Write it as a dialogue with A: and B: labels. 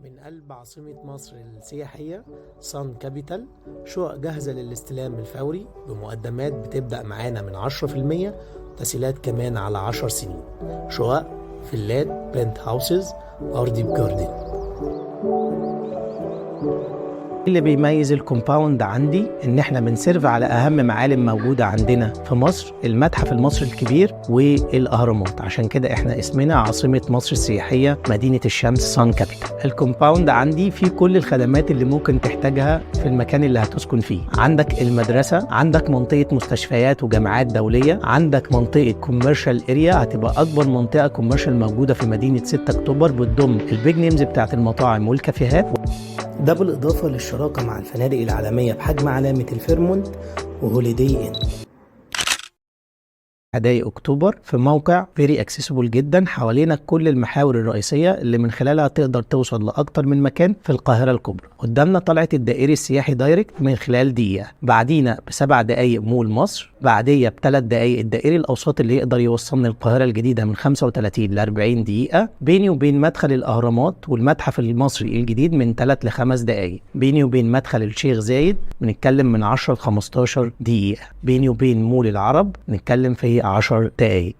A: من قلب عاصمة مصر السياحية Sun Capital، شقق جاهزة للاستلام الفوري بمقدمات بتبدأ معانا من 10%، تسهيلات كمان على 10 سنين. شقق، فيلات، penthouses، أرضي ب garden. اللي بيميز ال compound عندي ان احنا بن serve على اهم معالم موجودة عندنا في مصر، المتحف المصري الكبير والاهرامات. عشان كده احنا اسمنا عاصمة مصر السياحيه، مدينة الشمس، Sun Capital. ال compound عندي فيه كل الخدمات اللي ممكن تحتاجها في المكان اللي هتسكن فيه. عندك المدرسه، عندك منطقة مستشفيات وجامعات دوليه، عندك منطقة commercial area هتبقى اكبر منطقة commercial موجودة في مدينة 6 اكتوبر، بتضم ال big names بتاعت المطاعم والكافيهات. ده بالإضافة للشراكة مع الفنادق العالمية بحجم علامة ال Fairmont و Holiday Inn. حدائق اكتوبر في موقع very accessible جدا، حوالينا كل المحاور الرئيسية اللي من خلالها تقدر توصل لاكتر من مكان في القاهرة الكبرى. قدامنا طلعه الدائري السياحي direct من خلال دقيقه، بعدينا ب7 دقائق مول مصر، بعديه ب3 دقائق الدائري الاوسط اللي يقدر يوصلني القاهرة الجديدة من 35 ل 40 دقيقه. بيني وبين مدخل الاهرامات والمتحف المصري الجديد من 3 ل 5 دقائق. بيني وبين مدخل الشيخ زايد بنتكلم من 10 ل 15 دقيقه. بيني وبين مول العرب نتكلم في 10 دقائق.